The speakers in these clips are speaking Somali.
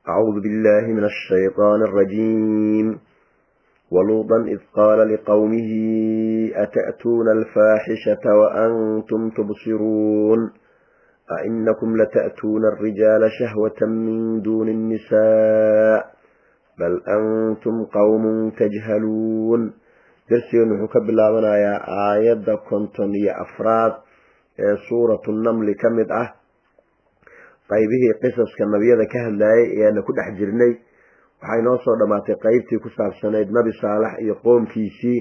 أعوذ بالله من الشيطان الرجيم. ولوطا إذ قال لقومه أتأتون الفاحشة وأنتم تبصرون أئنكم لتأتون الرجال شهوة من دون النساء بل أنتم قوم تجهلون. درسي wuxuu ka bilaabanayaa aayadda 54aad ee suuratu Namli ka mid ah. Qaybihii qisaska nabiyada ka hadlayay ayaana ku dhex jirnay. Waxay noo soo dhammaatay qaybtii ku saabsanayd Nabi Saalax iyo qoomkiisii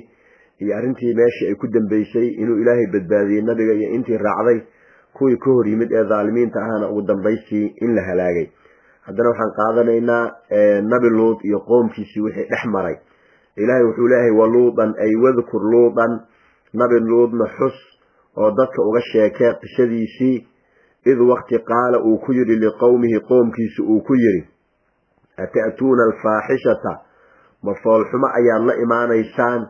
iyo arrintii meeshii ay ku dambeysay inuu Ilaahay badbaadiyey nabiga iyo intii raacday, kuwii ka hor yimid ee dhaalimiinta ahana ugu dambaystii in la halaagay. Haddana waxaan qaadanaynaa Nabi Luut iyo qoomkiisii wixii dhex maray. Ilaahay wuxuu leeyahay waluudan ay wadkur luudan, Nabi Luudna xus oo dadka uga sheekee qisadiisii. Id waqti qaala uu ku yidhi liqowmihi, qoomkiisi uu ku yidhi, ata'tuuna alfaaxishata, ma foolxumo ayaad la imaanaysaan,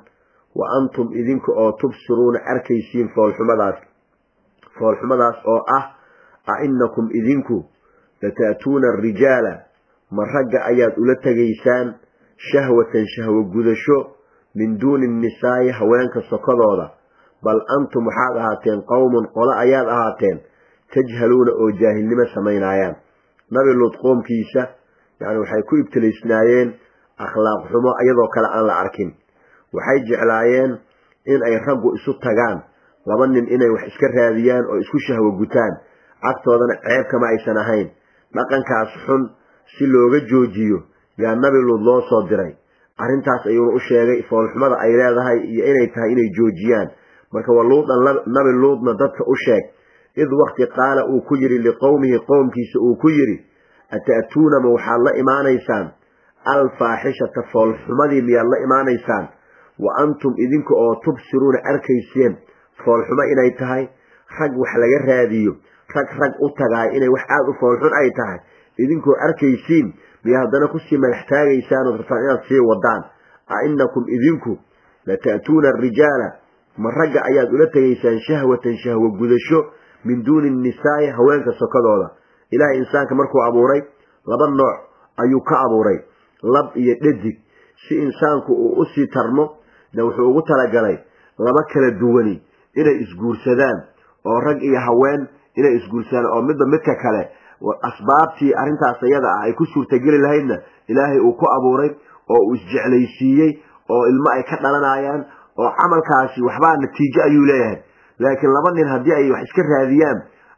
wa antum idinka oo tubsiruuna arkaysiin foolxumadaas, foolxumadaas oo ah a innakum idinku lata'tuuna alrijaala, ma ragga ayaad ula tegaysaan, shahwatan shahwo gudasho, min duuni nnisaa'i, haweenka sokodooda. Bal antum waxaad ahaateen qowmun, qolo ayaad ahaateen, tajhaluuna oo jaahilnimo samaynaayaan. Nabi Luut qoomkiisa yani waxay ku ibtilaysnaayeen akhlaaq xumo iyadoo kale aan la arkin. Waxay jeclaayeen in ay raggu isu tagaan, laba nin inay wax iska raadiyaan oo isku shahwo gutaan, agtoodana ceeb kama aysan ahayn. Dhaqankaas xun si looga joojiyo yaa Nabi Luut loo soo diray. Arrintaas ayuuna u sheegay foolxumada ay leedahay iyo inay tahay inay joojiyaan. Marka waluudan, Nabi Luutna dadka u sheeg, id waqti qaala uu ku yidhi liqowmihi, qoomkiisa uu ku yidhi, ata'tuuna, ma waxaad la imaanaysaan, alfaaxishata, foolxumadii miyaad la imaanaysaan, wa antum idinka oo tubsiruuna arkayseen foolxumo inay tahay, rag wax laga raadiyo, rag rag u tagaay inay wax aada u foolxun ay tahay, idinkoo arkaysiin miyaa haddana kusii madax taagaysaan ood rabtaan inaad sii wadaan? A innakum idinku lata'tuuna alrijaala, ma ragga ayaad ula tegaysaan, shahwatan shahwo gudasho, min duuni nnisaa'i, haweenka sokodooda. Ilaahay insaanka markuu abuuray laba nooc ayuu ka abuuray, lab iyo dhadig. Si insaanku uu usii tarmo de wuxuu ugu talagalay laba kala duwani inay isguursadaan, oo rag iyo haween inay isguursadaan, oo midba midka kale asbaabtii arrintaas iyada ah ay ku suurtageli lahaydna Ilaahay uu ku abuuray oo uu isjeclaysiiyey oo ilmo ay ka dhalanayaan, oo camalkaasi waxbaa natiijo ayuu leeyahay. Laakiin laba nin haddii ay wax iska raadiyaan,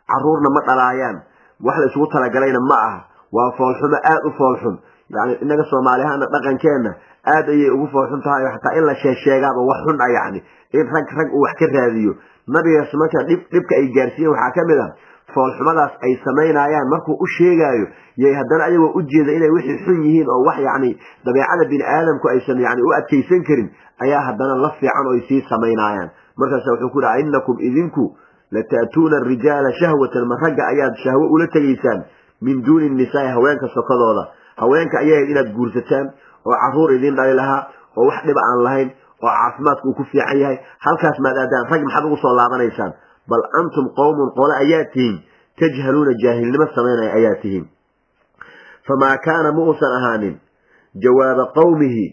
caruurna ma dhalaayaan, wax la isugu talagalayna ma aha. Waa foolxumo aada u foolxun. Yani innaga Soomaali ahaana dhaqankeenna aad ayay ugu foolxun tahay, xataa in la sheesheegaaba wax xun ah, yacni in rag rag uu wax ka raadiyo. Nabigaas marka dhibka ay gaarsiiyeen waxaa ka mid ah foolxumadaas ay samaynayaan markuu u sheegaayo yay haddana ayagoo ujeeda inay wixii xun yihiin oo wax yacni dabeecada bini aadamku aysan yani u adkaysan karin ayaa haddana la fiican oo ay sii samaynayaan. Markaasa wuxuu ku yihi innakum idinku lata'tuuna alrijaala shahwatan, ma ragga ayaad shahwo ula tegaysaan, min duuni nnisaai, haweenka sokodooda. Haweenka ayahayd inaad guursataan oo caruur idiin dhali lahaa oo wax dhiba aan lahayn oo caafimaadku uu ku fiican yahay, halkaas maad aadaan, rag maxaad ugu soo laabanaysaan? Bal antum qowmun, qole ayaa tihiin, tajhaluuna, jaahilnimo samaynaya ayaa tihiin. Famaa kaana, ma uusan ahaanin, jawaaba qowmihi,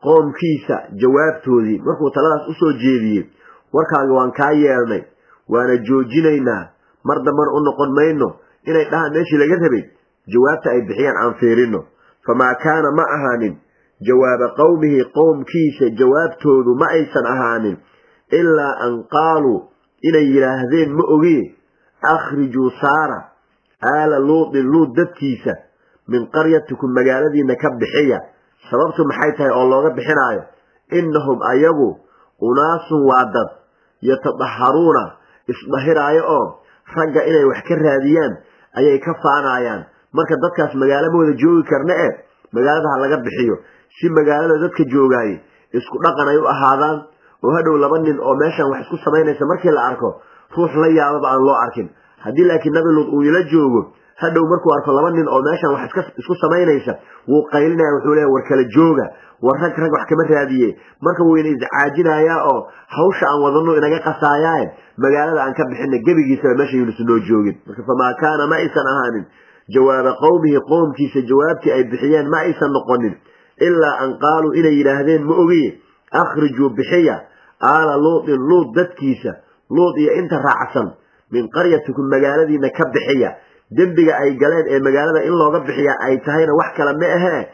qoomkiisa jawaabtoodii markuu taladaas usoo jeediyey, warkaaga waan kaa yeelnay, waana joojinaynaa, mar dambana u noqon mayno, inay dhahaan meeshii laga rabay, jawaabta ay bixiyaan aan fiirino. Famaa kaana, ma ahaanin, jawaaba qowmihi, qowmkiisa jawaabtoodu ma aysan ahaanin, ilaa an qaaluu, inay yidhaahdeen ma ogiye, akhrijuu, saara, aala Luutin, Luut dadkiisa, min qaryatikum, magaaladiina ka bixiya. Sababtu maxay tahay oo looga bixinaayo? Innahum ayagu unaasun, waa dad, yatadaharuuna, isdahiraayo oo ragga inay wax ka raadiyaan ayay ka faanayaan. Marka dadkaas magaalo ma wada joogi karna e magaalada ha laga bixiyo, si magaalada dadka joogaayey isku dhaqan ay u ahaadaan, oo hadhow laba nin oo meeshan wax isku samaynaysa markii la arko ruux la yaababa aan loo arkin. Haddii laakiin Nabi Luut uu ila joogo, hadhow markuu arko laba nin oo meeshan wax isku samaynaysa wuu qaylinaya, wuxuu leeyahay war kala jooga, war rag rag wax kama raadiye. Marka wuu ina iscaajinayaa oo hawsha aan wadano inaga qasaayaaye magaalada aan ka bixina gebigiisaba, meesha yunusa noo joogin. Marka famaa kaana, ma aysan ahaanin, Jawaaba qowmihi, qoomkiisa jawaabtii ay bixiyeen ma aysan noqonin ilaa an qaaluu inay yidhaahdeen ma ogiye, akhrijuu bixiya aala Luutin, Luut dadkiisa, Luut iyo inta raacsan, min qaryatikum, magaaladiina ka bixiya. Dembiga ay galeen ee magaalada in looga bixiya ay tahayna wax kale ma ahee,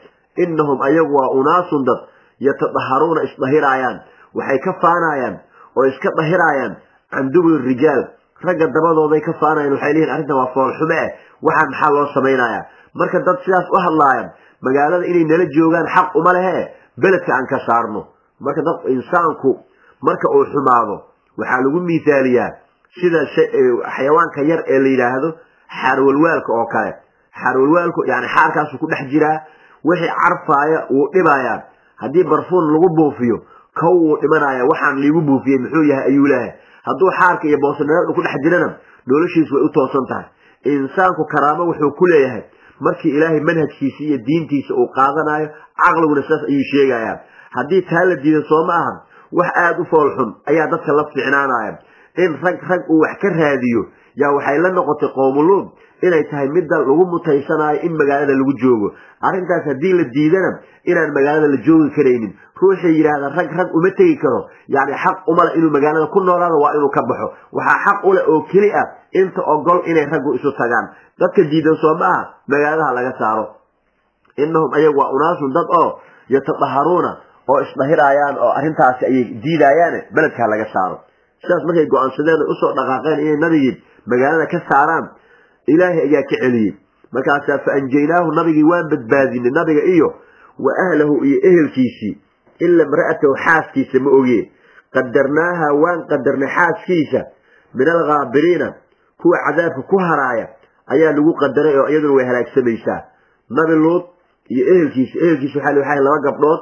innahum ayagu waa unaasun dad yatadaharuuna, isdahiraayaan, waxay ka faanayaan oo iska dahiraayaan can duburi rijaal, ragga dabadooday ka faanayaan. Waxay leeyihin arrintan waa foolxume eh, waxaa maxaa loo samaynayaa? Marka dad sidaas u hadlaayaan magaalada inay nala joogaan xaq uma lehe, beledka aan ka saarno. Marka dad insaanku marka uu xumaado waxaa lagu miithaaliyaa sida xayawaanka yar ee la yidhaahdo xaarwalwaalka oo kale. Xaarwalwaalku yani xaarkaasuu ku dhex jiraa, wixii carfaaya wuu dhibayaa. Haddii barfuun lagu buufiyo kow wuu dhimanaya, waxaan liigu buufiyey muxuu yahay ayuu leeyahay. Hadduu xaarka iyo boosnadeed ku dhex jirana noloshiisu way u toosan tahay. Insaanku karaamo wuxuu ku leeyahay markii Ilaahay manhajkiisa iyo diintiisa uu qaadanayo, caqliguna sidaas ayuu sheegayaa. Haddii taa la diido, soo ma aha wax aada u foolxun ayaa dadka la fiicnaanaya in rag rag uu wax ka raadiyo. Yaa waxay la noqotay qoomuluud inay tahay midda lagu mutaysanayo in magaalada lagu joogo. Arrintaas haddii la diidana inaan magaalada la joogi karaynin. Ruuxii yidhaahda rag rag uma tegi karo, yacni xaq umale inuu magaalada ku noolaado, waa inuu ka baxo. Waxaa xaq u leh oo keli ah inta ogol inay raggu isu tagaan. Dadka diidan, soo ma aha, magaaladaha laga saaro. Innahum ayagu waa unaasun dad oo yatadaharuuna, oo isdahiraayaan, oo arrintaasi ayay diidayaane beledkaa laga saaro. Sidaas markay go-aansadeen oy usoo dhaqaaqeen inay nabigii magaalada ka saaraan, Ilaahay ayaa ka celiyey. Markaasaa fa anjaynaahu, nabigii waan badbaadinay, nabiga iyo wa ahlahu iyo ehelkiisii, ila imra'atahu, xaaskiisa ma ogiye. Qadarnaaha, waan qadarnay xaaskiisa, min alghaabiriina, kuwa cadaabka ku haraaya ayaa lagu qadaray, oo iyaduna way halaagsamaysaa. Nabi Luut iyo ehelkiisa, ehelkiisa waxaa laba gabdhood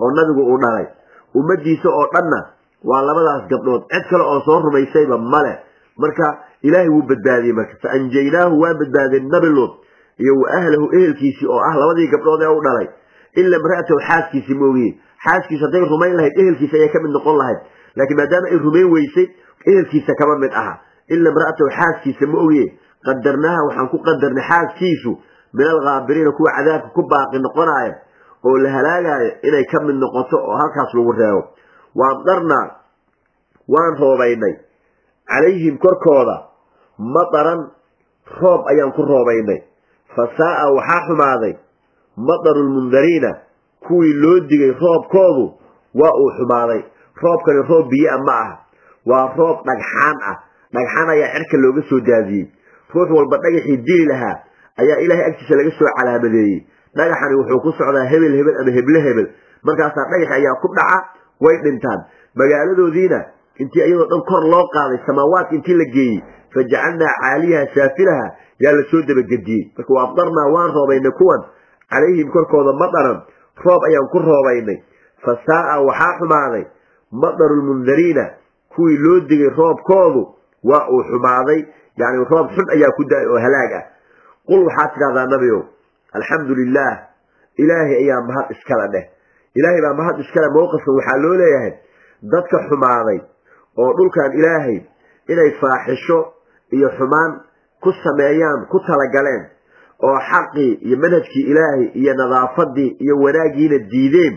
oo nabigu uu dhalay, ummadiisa oo dhanna waa labadaas gabdhood, cid kale oo soo rumaysayba male. Marka Ilaahay wuu badbaadiyey. Marka fa anjaynaahu, waan badbaadiyey nabi Luut iyo wa ahlahu, ehelkiisii oo ah labadii gabdhood ee u dhalay, ila imra'atahu, xaaskiisii ma ogiye. Xaaskiisa hadday rumayn lahayd ehelkiisa ayay ka mid noqon lahayd, laakiin maadaama ay rumayn weysay ehelkiisa kama mid aha. Ila imra'atahu, xaaskiisa ma ogiye, qadarnaaha, waxaan ku qadarnay xaaskiisu min alghaabiriina, kuwa cadaabka ku baaqi noqonaaya oo la halaagaayo inay ka mid noqoto oo halkaas lagu reebo. Waamdarnaa, waan roobaynay, calayhim korkooda mataran, roob ayaan ku roobaynay. Fa saa'a, waxaa xumaaday, mataru lmundariina, kuwii loo digay roobkoodu waa uu xumaaday. Roobkani roob biyo-a ma aha, waa roob dhagxaan ah. Dhagxaan ayaa cirka looga soo daadiyey. Ruux walba dhagaxii dili lahaa ayaa Ilaahay agtiisa laga soo calaamadeeyey. Dhagaxani wuxuu ku socdaa hebel hebel ama heble hebel, markaasaa dhagax ayaa ku dhaca, way dhintaan. Magaaladoodiina intii iyadoo dhan kor loo qaaday, samaawaadka intii la geeyey, fajacalnaa caaliyaha saafilaha, yaa la soo dabagediyey. Marka wa amdarnaa, waan roobaynay kuwan, calayhim korkooda madaran, roob ayaan ku roobaynay. Fa saa'a, waxaa xumaaday, madaru lmundariina, kuwii loo digay roobkoodu waa uu xumaaday, yacni roob xun ayaa ku da-ay oo halaag ah. Qul, waxaad tidhahdaa nabiow, alxamdu lilaah, Ilaahay ayaa mahad iskala dheh, Ilaahay baa mahad iskale. Mowqifkan waxaa loo leeyahay dadka xumaaday oo dhulkan Ilaahay inay faaxisho iyo xumaan ku sameeyaan ku talagaleen, oo xaqii iyo manhajkii Ilaahay iyo nadaafadii iyo wanaaggiina diideen,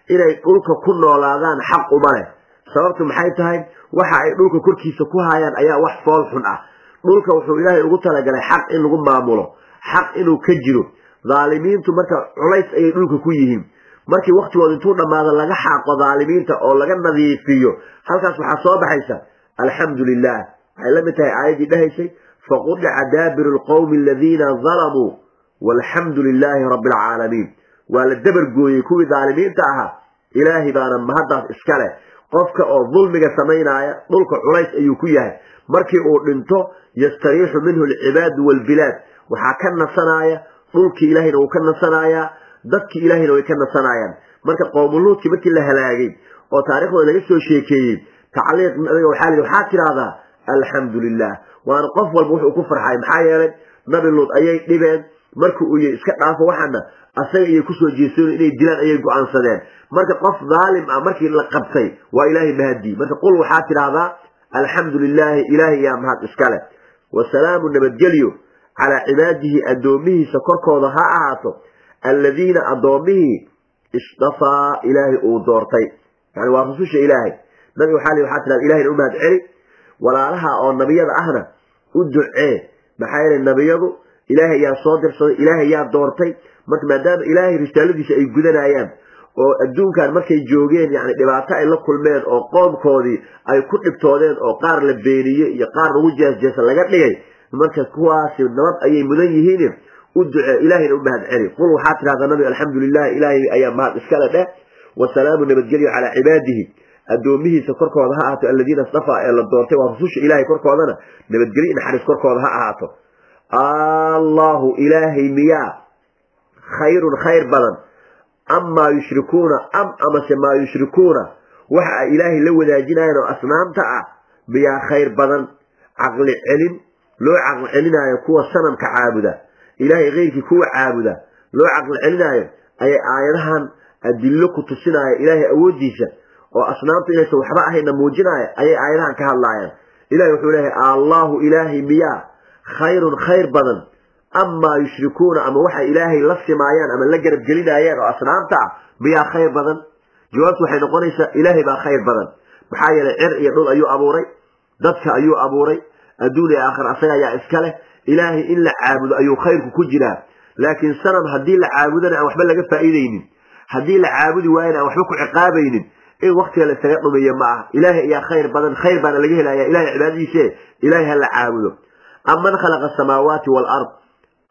inay dhulka ku noolaadaan xaq uma leh. Sababtu maxay tahay? Waxa ay dhulka korkiisa ku hayaan ayaa wax fool xun ah. Dhulka wuxuu Ilaahay ugu talagalay xaq in lagu maamulo, xaq inuu ka jiro. Dhaalimiintu marka culays ayay dhulka ku yihiin. Markii waktigooda intuu dhammaado laga xaaqo dhaalimiinta oo laga nadiifiyo, halkaas waxaa soo baxaysa alxamdu lilah. Waxay la mid tahay aayaddii dhahaysay faqudica daabiru lqowmi aladiina dalamuu walxamdu lilaahi rabbi alcaalamiin. Waa la dabar gooyey kuwii dhaalimiinta ahaa, Ilaahay baana mahaddaas iska leh. Qofka oo dulmiga samaynaya dhulka culays ayuu ku yahay. Markii uu dhinto yastariixu minhu alcibaadu waalbilaad, waxaa ka nasanaya dhulkii, Ilaahayna wuu ka nasanayaa, dadkii Ilaahayna way ka nasanayaan. Marka qoomuluudkii markii la halaagay oo taariikhdooda laga soo sheekeeyey, tacliiq nabiga waxaa la yidhi waxaad tidhaahdaa alxamdu lilah. Waana qof walba wuxuu ku farxay, maxaa yeelay nabi Luud ayay dhibeen. Markii uu yihi iska dhaafo waxaana, asaga ayay kusoo jeesteen, inay dilaan ayay go-aansadeen. Marka qof dhaalim ah markii la qabtay waa Ilaahay mahadii. Marka qul, waxaad tidhaahdaa alxamdu lilaahi, Ilaahay yaa mahad iskale, wasalaamu, nabadgelyo, Calaa cibaadihi, addoomihiisa korkooda ha ahaato, aladiina, addoomihii, isdafaa, Ilaahay uu doortay, yani waa rususha Ilaahay. Nabi waxaa li waxaa tidhahda: Ilahayna u mahad celi, walaalaha oo nabiyada ahna u ducee. Maxaa yeelay, nabiyadu Ilaahay yaa soo dirsaday, Ilaahay yaa doortay. Marka maadaama Ilaahay risaaladiisa ay gudanayaan oo adduunkan markay joogeen yani dhibaato ay la kulmeen oo qoomkoodii ay ku dhibtoodeen oo qaar la beeniyey iyo qaar lagu jeesjeesa laga dhigay, marka kuwaasi nabad ayay mudan yihiin. U ducee, Ilahayna u mahad celi. Qul, waxaa tidhahdaa nabi: alxamdu lilahi, Ilaahay ayaa mahad iskale dheh. Wasalaamu, nabadgelyo, calaa cibaadihi, addoomihiisa korkooda ha ahaato, aladiina istafaa, ee la doortay, waa rususha Ilahay, korkoodana nabadgelyo, naxariis korkooda ha ahaato. Allahu, Ilaahay miyaa, khayrun, khayr badan, amaa yushrikuuna, am amase maa yushrikuuna, waxa ay Ilaahay la wadaajinayaan oo asnaamta ah, miyaa khayr badan? Caqli celin loo caqli celinaayo kuwa sanamka caabuda, Ilaahay keyrkii kuwa caabuda loo caqli celinaayo, ayay aayadahan adillo ku tusinaya Ilaahay awooddiisa oo asnaamtu inaysan waxba ahayna muujinaya ayay aayadahan ka hadlaayaan. Ilahay wuxuu leeyahay: Allahu, Ilaahay miyaa, khayrun, khayr badan, amaa yushrikuuna, ama waxay Ilaahay la simaayaan ama la garab gelinayaan oo asnaamta ah, miyaa khayr badan? Jawaabtu waxay noqonaysaa: Ilaahay baa khayr badan. Maxaa yeelay, cir iyo dhul ayuu abuuray, dadka ayuu abuuray, adduun iyo aakhir asaga ayaa iska leh. Ilaahay in la caabudo ayuu khayrku ku jiraa. Laakiin sanam haddii la caabudana aan waxba laga faa'iidaynin, haddii la caabudi waayana aan waxba ku ciqaabaynin, in waktiga la isaga dhumiyo ma aha. Ilaahay ayaa khayr badan, khayr baana laga helaya Ilahay cibaadadiise. Ilahay ha la caabudo. Am man khalaqa asamaawaati waalard,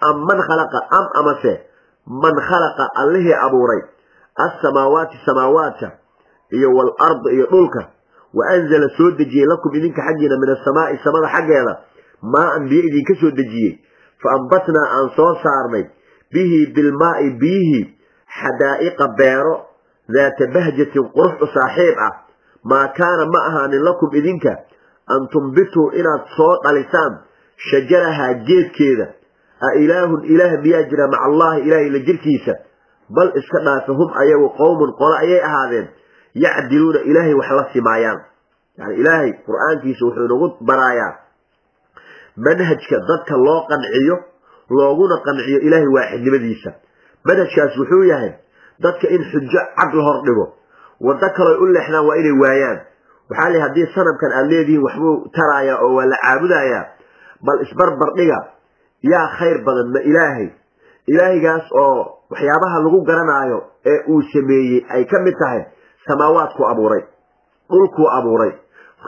am man khalaqa, am amase man khalaqa, allihii abuuray, assamaawaati, samaawaadka, iyo walard, iyo dhulka, wa anzala, soo dejiyey, lakum, idinka xaggiina, min asamaai, samada xaggeeda, maaan, biyo idinka soo dejiyey, fa ambatnaa, aan soo saarnay, bihi, bilmaai, biyihii, xadaa'iqa, beero, daata bahjatin, qurux u saaxiib ah. Maa kaana, ma ahaanin, lakum, idinka, an tumbituu, inaad soo dhalisaan, shajarahaa, geedkeeda. A ilaahun, ilaah miyaa jira, maca Allahi, Ilaahay la jirkiisa? Bal iska dhaafe, hum, ayagu, qowmun, qolo ayay ahaadeen, yacdiluuna, Ilaahay wax la simaayaan. Yani Ilaahay Qur-aankiisa wuxuu inagu baraayaa manhajka dadka loo qanciyo, looguna qanciyo Ilaahay waaxidnimadiisa. Manhajkaas wuxuu yahay dadka in xujo cad la hor dhigo, waddo kaloo u leexdaan waa inay waayaan. Waxaa lii haddii sanamkan aada leedihiin waxbuu tarayaa oo waa la caabudayaa, bal isbarbar dhiga, yaa khayr badan, ma Ilaahay? Ilaahaygaas oo waxyaabaha lagu garanaayo ee uu sameeyey ay ka mid tahay samaawaadkuu abuuray, dhulkuu abuuray,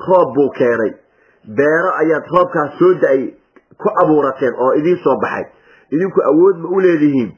roob buu keenay, beero ayaad roobkaas soo da-ay ku abuurateen oo idiin soo baxay. Idinku awood ma u leedihiin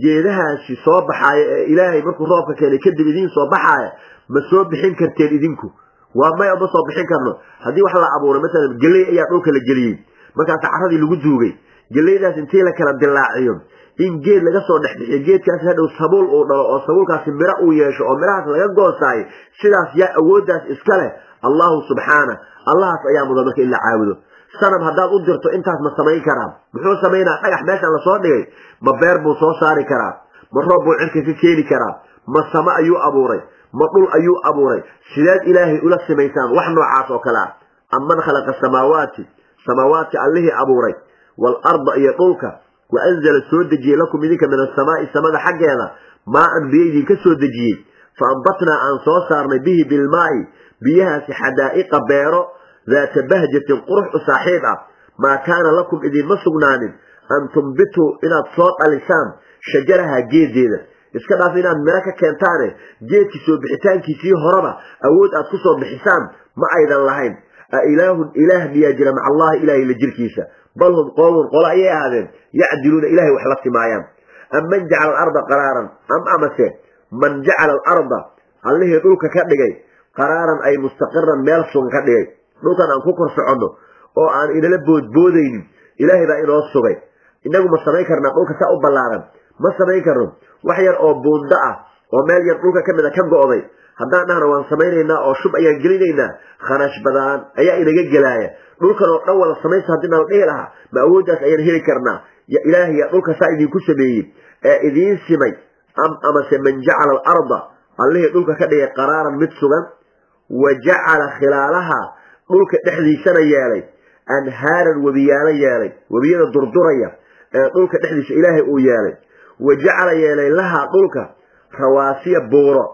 geedahaasi soo baxaaya ee Ilaahay markuu roobka keenay kadib idiin soo baxaaya? Ma soo bixin karteen idinku? Waa maya, ma soo bixin karno. Haddii wax la abuuray, masalan geley ayaa dhulka la geliyey, markaas caradii lagu duugay, geleydaas intii la kala dilaaciyo in geed laga soo dhex bixiyo, geedkaasi hadhow sabuul uu dhalo oo sabuulkaasi miro uu yeesho oo mirahaas laga goosaayo, sidaas yaa awooddaas iska leh? Allahu subxaana. Allahaas ayaa mudan marka in la caabudo. Sanam haddaad u dirto intaas ma samayn karaa? Muxuu samaynaa? Dhagax meeshaan lasoo dhigay ma beer buu soo saari karaa? Ma roob buu cirka ka keeni karaa? Ma samo ayuu abuuray? Ma dhul ayuu abuuray? Sideed Ilaahay ula simaysaan wax noocaas oo kale ah? Amman khalaqa samaawaati, samaawaadka allihii abuuray, waalarda, iyo dhulka, wa anzala, soo dejiyey, lakum, idinka, min asamaai, samada xaggeeda, maaan, biyo idinka soo dejiyey, fa ambatnaa, aan soo saarnay, bihi, bilmaai, biyahaasi, xadaa'iqa, beero, daata bahjatin, qurux u saaxiib ah. Maa kaana lakum, idinma sugnaanin, an tumbituu, inaad soo dhalisaan, shajaraha, geedeeda. Iska dhaaf inaad miro ka keentaane, geedkii soo bixitaankiisii horeba awood aad ku soo bixisaan ma aydan lahayn. A ilaahun, ilaah miyaa jira, maca Allahi, Ilaahay la jirkiisa? Bal hum qowmun, qolo ayay ahaadeen, yacdiluuna, Ilahay wax la simaayaan. Am man jacala alarda qaraaran, am amase man jacala alarda, allihii dhulka ka dhigay, qaraaran, ay mustaqiran, meel sugan ka dhigay. Dhulkan aan ku kor soconno oo aan inala boodboodaynin, Ilaahay baa inoo sugay. Inagu ma samayn karnaa dhulka saa u ballaaran? Ma samayn karno. Wax yar oo buundo ah oo meel yar dhulka ka mid a ka go'day haddaan dhahna waan samaynaynaa oo shub ayaan gelinaynaa, kharash badaan ayaa inaga gelaaya. Dhulkan oo dhan wada samaysta haddii nala dhihi lahaa, ma awooddaas ayaan heli karnaa? Ya Ilaahay yaa dhulka saa idinku sameeyey ee idiin simay? Am amase man jacala alarda, allihii dhulka ka dhigay, qaraaran, mid sugan, wa jacala khilaalaha, dhulka dhexdiisana yeelay, anhaaran, webiyaalo yeelay, webiyada durduraya. Dhulka dhexdiisa Ilaahay uu yeelay. Wajacala yeelay lahaa dhulka rawaasiya buuro.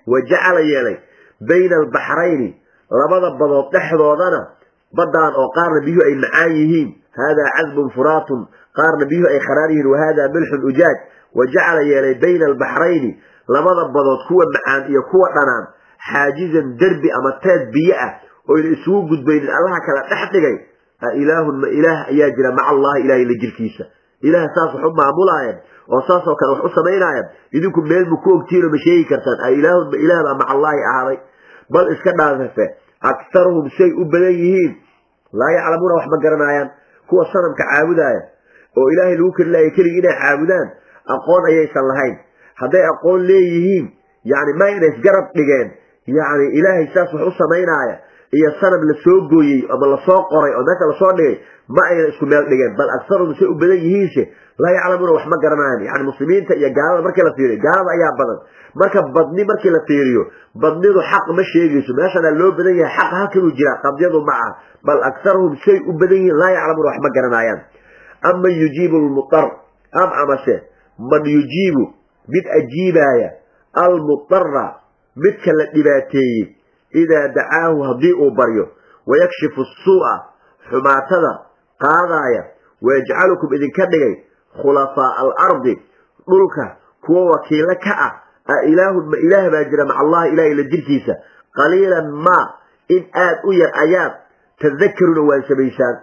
Wajacala yeelay bayna albaxrayni, labada badood dhexdoodana, baddaan oo qaarna biyuhu ay macaan yihiin, haadaa cadbun furaatun, qaarna biyuhu ay kharaar yihiin, wahaadaa milxun ujaaj. Wajacala yeelay bayna albaxrayni, labada badood kuwa macaan iyo kuwa dhanaan, xaajizan derbi ama teed biyo ah oyna isugu gudbaynin Allaha kala dhex dhigay. A ilaahun, ma ilaah ayaa jira maca Allahi, Ilaahay la jirkiisa? Ilaah saas wax u maamulaaya oo saasoo kale wax u samaynaya idinku meel ma ku ogtihiin oo ma sheegi kartaan? A ilaahun, ma ilaah baa maca Allaahi ahaaday? Bal iska dhaafafe, aktaruhum say u badan yihiin laa yaclamuuna, wax ma garanaayaan. Kuwa sanamka caabudaaya oo Ilaahay lagu karilaaya keligii inay caabudaan aqoon ayaysan lahayn. Hadday aqoon leeyihiin, yani ma ayna isgarab dhigeen, yacni Ilaahay saas wax u samaynaaya iyo sanam la soo gooyey ama lasoo qoray oo meesha lasoo dhigay, ma ayna isku meel dhigeen. Bal aktaruhum say u badan yihiinse laa yaclamuuna, wax ma garanayan. Yani muslimiinta iyo gaalada markii la fiiriyo, gaalada ayaa badan. Marka badni markii la fiiriyo, badnidu xaq ma sheegayso. Meeshana loo badan yahay, xaq halkanuu jiraa, qadyadu ma ah. Bal aktaruhum say u badan yihiin laa yaclamuuna, wax ma garanaayaan. Aman yujiibu lmudar, am amase man yujiibu, mid ajiibaaya almudara, midka la dhibaateeyey, idaa dacaahu, haddii uu baryo, wayakshifu suu'a, xumaatada qaadaaya, wayajcalukum idinka dhigay khulafaa'a alardi, dhulka kuwa wakiilo ka ah? A ilaahun, ma ilaah baa jira maca Allahi, Ilahay la jirkiisa? Qaliilan maa, in aad u yar ayaad tadakaruuna waan samaysaan.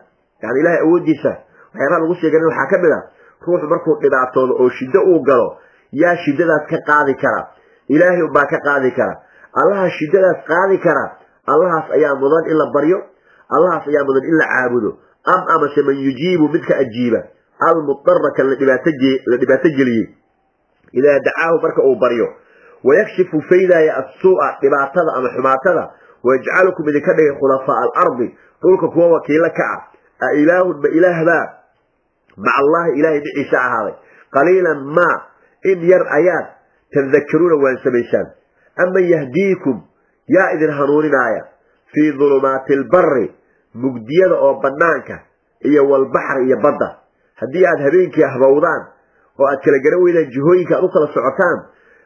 Yani Ilahay awooddiisa waxyaabaha lagu sheegan waxaa ka mid ah, ruuxu markuu dhibaatoodo oo shiddo uu galo, yaa shiddadaas ka qaadi kara? Ilaahay unbaa ka qaadi kara. Allaha shiddadaas qaadi kara, Allahaas ayaa mudan in la baryo, Allahaas ayaa mudan in la caabudo. Am amase man yujiibu, midka ajiiba almudara, kan la dhibaato geliyey, idaa dacaahu, marka uu baryo, wayakshifu faydaaya assuu'a, dhibaatada ama xumaatada, wayajcalukum idinka dhigay khulafaa'a alardi, dhulka kuwa wakiilo ka ah? A ilaahun, ma ilaahbaa maca Allahi, Ilaahay dhiciisa ahaaday? Qaliilan maa, in yar ayaad tadakaruuna waan samaysaan. Aman yahdiikum, yaa idin hanuuninaaya fii dulumaati albari, mugdiyada oo bannaanka iyo walbaxri iyo badda? Haddii aad habeenkii habowdaan oo aad kala garan weydaan jihooyinka aad u kala socotaan,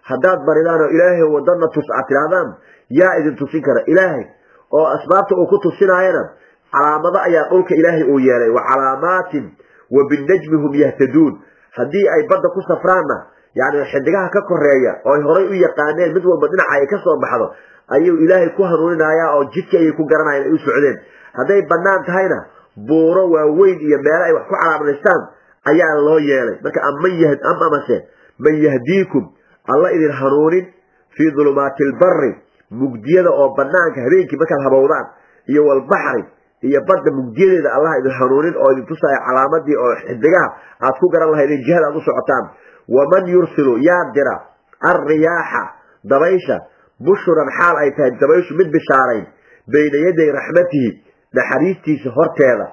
haddaad baridaan oo Ilaahay wadana tus aad tidhahdaan, yaa idin tusin kara? Ilaahay. Oo asbaabta uu ku tusinaayana calaamado ayaa dhulka Ilaahay uu yeelay, wa calaamaatin wa binajmi hum yahtaduun. Haddii ay badda ku safraanna, yacni xidigaha ka koreeya oo ay horay u yaqaaneen mid walba dhinaca ay ka soo baxdo ayuu Ilaahay ku hanuuninayaa, oo jidka ayay ku garanayaan ay u socdeen. Hadday bannaan tahayna, buuro waaweyn iyo meelo ay wax ku calaamadaystaan ayaa loo yeelay. Marka am amase man yahdiikum, Alla idin hanuunin fii dulumaati albari, mugdiyada oo banaanka habeenkii markaad habowdaan, iyo walbaxri iyo badda mugdiyadeeda, Allah idin hanuunin oo idin tusaayo calaamadii oo xidigaha aad ku garan lahaydeen jihada aad u socotaan? Waman yursilu, yaa dira alriyaaxa, dabaysha, bushuran, xaal ay tahay dabayshu mid bishaarayn, bayna yaday raxmatihi, naxariistiisa horteeda?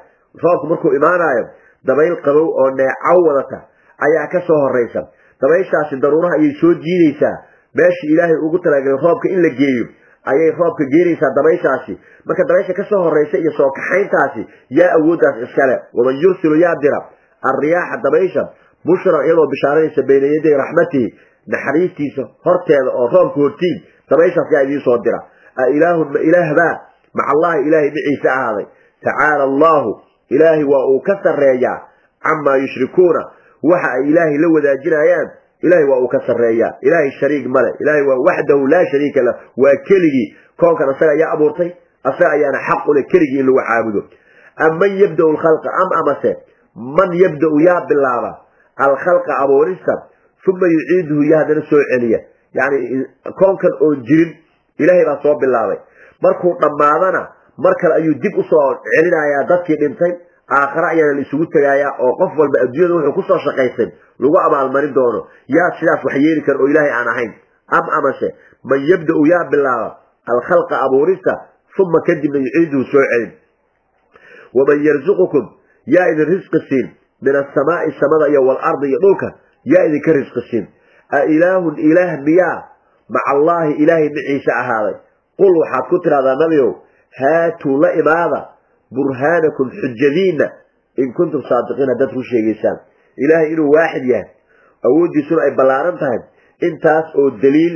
Roobku markuu imaanayo, dabayl qabow oo neecaw wadata ayaa ka soo horaysa. Dabayshaasi daruuraha ayay soo jiidaysaa. Meeshii Ilaahay ugu talagalay roobka in la geeyo ayay roobka geenaysaa dabayshaasi. Marka dabaysha ka soo horaysa iyo soo kaxayntaasi, yaa awooddaas iskale? Waman yursilu, yaa dira alriyaaxa, dabaysha, bushran, iyadoo bishaaranaysa, bayna yaday raxmatihi, naxariistiisa horteeda oo roobka hortiin, dabayshaas yaa idiin soo dira? A ilaahun, ma ilaahbaa maca Allahi, Ilaahay dhiciisa ahaaday? Tacaala Allahu, Ilaahay waa uu ka sarreeyaa camaa yushrikuuna, waxa ay Ilaahay la wadaajinayaan. Ilahay waa uu ka sarreeyaa. Ilaahay shariig male. Ilaahay waa waxdahu laa shariika lah, waa keligii. Koonkan asaga ayaa abuurtay, asaga ayaana xaq u leh keligii in lagu caabudo. Am man yabda'u alkhalqa, am amase man yabda'u, yaa bilaaba alkhalqa, abuurista, uma yuciiduhu, yaa haddana soo celiya? Yacni koonkan oon jirin Ilaahay baa soo bilaabay, markuu dhammaadana mar kale ayuu dib usoo celinayaa dadkii dhintay. Aakhare ayaana la isugu tegayaa oo qof walba adduunyada wuxuu kusoo shaqaystay lagu abaalmarin doono. Yaa sidaas wax yeeli kara oo Ilaahay aan ahayn? Am amase man yabda'u, yaa bilaaba alkhalqa, abuurista, uma kadibna yuciiduhu, soo celin? Waman yarzuqukum, yaa idin risqi siin, min asamaai, samada, iyo walardi iyo dhulka, yaa idinka risqi siin? A ilaahun, ilaah miyaa maca Allaahi, Ilaahay maciise ahaaday? Qul, waxaad ku tidhahdaa, Nabiow, haatuu, la imaada, burhaanakum, xujadiinna. In kuntum saadiqiin, haddaad run sheegaysaan Ilaahay inuu waaxid yahay, awooddiisuna ay ballaaran tahay, intaas oo daliil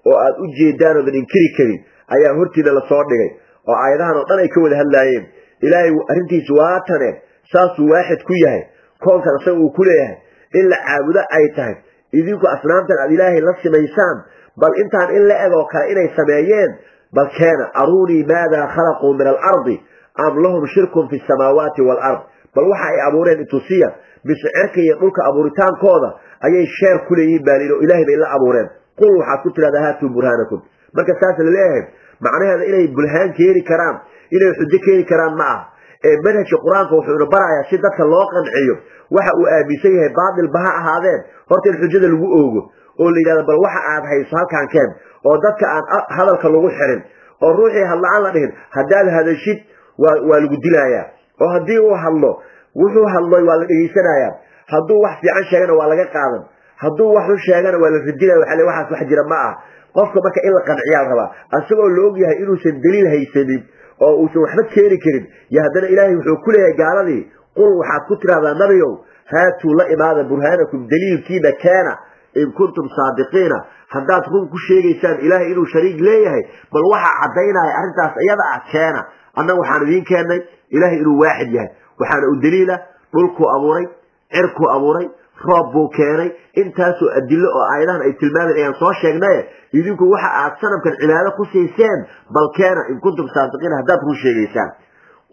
oo aad u jeedaan oodan inkiri karin ayaa hortiina lasoo dhigay oo aayadahan oo dhan ay ka wada hadlaayeen. Ilaahay arrintiisu waa tane, saasuu waaxid ku yahay, koonkan isaga uu ku leeyahay in la caabudo ay tahay. Idinku asnaamtan aad Ilaahay la simaysaan, bal intaan in la egoo kale inay sameeyeen bal keena. Aruunii maadaa khalaquu min alardi am lahum shirkun fi samaawaati waalard, bal waxa ay abuureen itusiya, mise cirka iyo dhulka abuuritaankooda ayay sheer ku leeyihiin baa layidhi oo Ilaahay bay la abuureen. Qul, waxaad ku tidhahdaa, haatuu burhaanakum. Marka saas la leeyahay macnaheeda inay burhaan keeni karaan, inay xujo keeni karaan ma ah. Ee manhajka Qur-aanka wuxuuna barayaa si dadka loo qanciyo waxa uu aaminsan yahay baatilba ha ahaadeen, horta in xujada lagu oogo oo la yidhahdo bal waxa aad hayso halkaan keen, oo dadka aan hadalka lagu xirin oo ruuxii hadla-aan la dhihin haddaad hadashid waa lagu dilayaa, oo haddii uu hadlo wuxuu hadloy waa la dhegaysanayaa, hadduu wax fiican sheegana waa laga qaadan, hadduu wax xun sheegana waa la radinaya. Waxa le waxaas wax jira ma ah. Qofka marka in la qanciyaa la rabaa, asagoo la og yahay inuusan daliil haysanin oo uusan waxba keeni karin. Yo haddana Ilaahay wuxuu ku leeyahay gaaladii, qul, waxaad ku tidhahdaa nabiyow, haatuu, la imaada, burhaanakum, daliilkiina keena, in kuntum saadiqiina, haddaad run ku sheegaysaan Ilaahay inuu shariik leeyahay, bal waxaa caddaynaya arrintaas iyada ah keena. Annaga waxaan idiin keennay Ilaahay inuu waaxid yahay, waxaana u daliila dhulkuu abuuray, cirkuu abuuray, roob buu keenay, intaasoo adilo oo aayadahan ay tilmaamayn ayaan soo sheegnaye. Idinku waxa aad sanamkan cibaado ku siiseen bal keena, in kuntum saadiqiina, haddaad run sheegaysaan.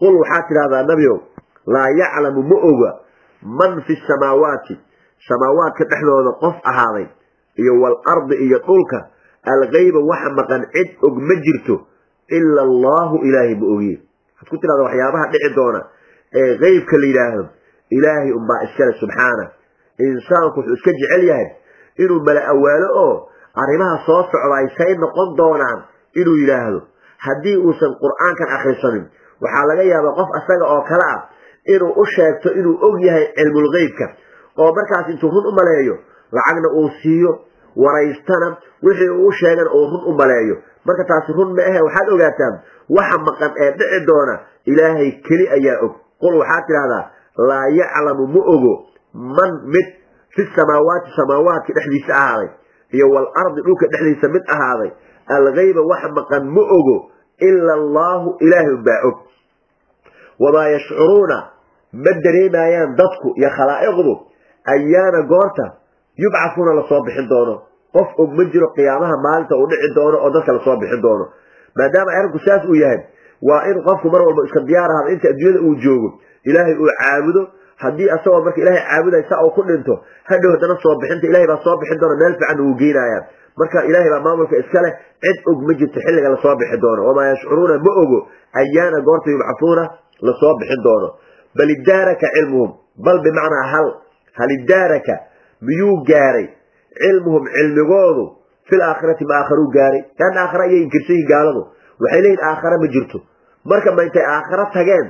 Qul, waxaad tidhahdaa nabiow, laa yaclamu, ma oga, man fi samaawaati, samaawaadka dhexdooda qof ahaaday iyo waalardi iyo dhulka, algayba, waxa maqan cid og ma jirto, ila Allahu, Ilaahay ma ogiye. Waxaad ku tidhahdaa waxyaabaha dhici doona ee qeybka la yidhaahdo Ilaahay unbaa iskale subxaana. Insaanku wuxuu iska jecel yahay inuu mala awaalo oo arrimaha soo socda ay say noqon doonaan inuu yidhaahdo. Haddii uusan Qur-aankan akhrisanin, waxaa laga yaabaa qof asaga oo kale ah inuu u sheegto inuu og yahay cilmulgeybka, oo markaas intuu run u maleeyo lacagna uu siiyo, waraystana, wixii uu u sheegana uu run u maleeyo. Marka taasi run ma ahe. Waxaad ogaataan waxa maqan ee dhici doona Ilaahay keli ayaa og. Qul, waxaad tidhahdaa, laa yaclamu, ma ogo, man, mid, fi samaawaati, samaawaadka dhexdiisa ahaaday iyo waalardi, dhulka dhexdiisa mid ahaaday, algayba, waxa maqan ma ogo, ila Allahu, Ilaahay unbaa og. Wamaa yashcuruuna, ma dareemayaan dadku iyo khalaa'iqdu, ayaana, goorta, yubcahuuna, lasoo bixin doono. Qof og ma jiro qiyaamaha maalinta uu dhici doono oo dadka lasoo bixin doono. Maadaama arrinku saas uu yahay, waa in qofku mar walba iska diyaar ahaado inta adduunyada uu joogo Ilaahay uu caabudo. Haddii asagoo marka Ilaahay caabuday saa uu ku dhinto, hadhow haddana soo bixinta Ilahay baa soo bixin doona, meel fiican uu geynayaa. Marka Ilaahay baa maamulka iska leh, cid og ma jirto xilliga lasoo bixi doono. Wamaa yashcuruuna, ma ogo, ayaana, goorta, yubcahuuna, lasoo bixin doono. Bal idaaraka cilmuhum, bal bimacnaa hal idaaraka, miyuu gaaray, cilmuhum, cilmigoodu, fil aakhirati, ma aakharuu gaaray? Leanna aakhara ayay inkirsan yihin gaaladu, waxay leeyihin aakhara ma jirto. Marka ma intay aakhara tageen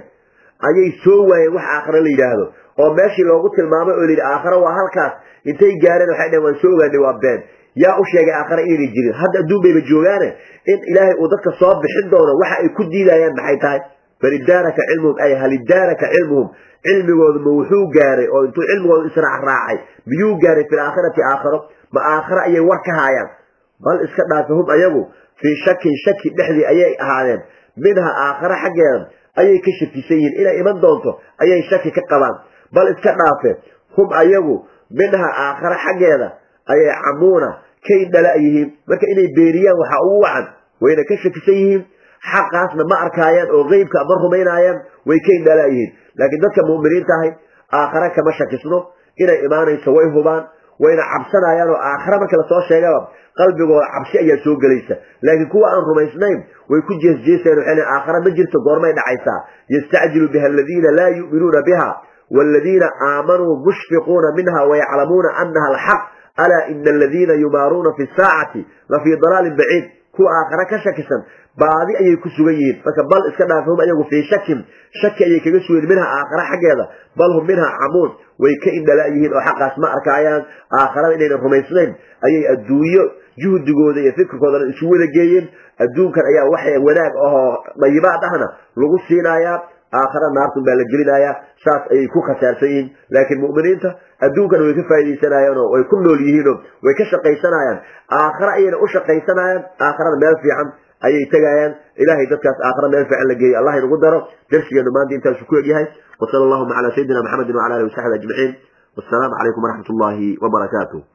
ayay soo waayeen wax aakhara la yidhaahdo oo meeshii loogu tilmaamay oo layidhi aakhara waa halkaas intay gaareen waxay dhaheen waan soo ogaanay, waa been? Yaa u sheegay aakhara inaynay jirin? Hadda adduun bayba joogaane, in Ilaahay uu dadka soo bixin doono waxa ay ku diidayaan maxay tahay? Bal idaaraka cilmuhum, ay hal idaaraka cilmuhum, cilmigoodu ma wuxuu gaaray oo intuu cilmigoodu israacraacay miyuu gaaray, fil aakhirati, aakharo? Ma aakhare ayay war ka haayaan? Bal iska dhaafe, hum, ayagu, fii shakin, shaki dhexdii ayay ahaadeen, minha, aakhare xaggeeda ayay ka shakisan yihiin, inay iman doonto ayay shaki ka qabaan. Bal iska dhaafe, hum, ayagu, minha, aakhare xaggeeda ayay camuuna, kay dhala yihiin. Marka inay beeniyaan waxaa ugu wacan wayna ka shakisan yihiin, xaqaasna ma arkaayaan oo qeybka ma rumaynaayaan, way ka indhala yihiin. Laakiin dadka mu'miniinta ahay aakhare kama shakisno inay imaanayso, way hubaan, wayna cabsanayaan oo aakhare marka lasoo sheegaba qalbigooda cabsi ayaa soo gelaysa. Laakiin kuwa aan rumaysnayn way ku jeesjeesayaan, waxay leeyihin aakhare ma jirto, goormay dhacaysaa? Yastacjilu biha aladiina laa yu'minuuna biha waaladiina aamanuu mushfiquuna minha wayaclamuuna annaha alxaq, alaa ina aladiina yumaaruuna fi saacati lafii dalaalin baciid. Kuwa aakhare ka shakisan baadi ayay ku sugan yihiin. Marka bal iska dhaaf, hum, ayagu, fii shakin, shaki ayay kaga sugan, minha, aakhare xaggeeda. Bal hum minha camuun, way ka indhala yihiin oo xaqaas ma arkaayaan. Aakharada inaynan rumaysnayn ayay adduunyo juhdigooda iyo fikirkoodana isu wada geeyeen. Adduunkan ayaa waxay wanaag ahoo dayibaad ahna lagu siinayaa, Aakhara naartun baa la gelinayaa. Saas ayay ku khasaarsan yihiin. Laakiin mu'miniinta adduunkana way ka faa'iidaysanayaan oo way ku nool yihiinoo way ka shaqaysanayaan, aakhara ayayna u shaqaysanayaan, aakharana meel fiican ayay tegayaan. Ilaahay dadkaas aakhara meel fiican la geeyey Allah inagu daro. Darsigeenu maanta intaasu ku egyahay. Wasala allahuma calaa sayidina maxamedin wacala alihi wasaxbi ajmaciin. Wassalaamu calaykum waraxmat ullaahi wabarakaatuh.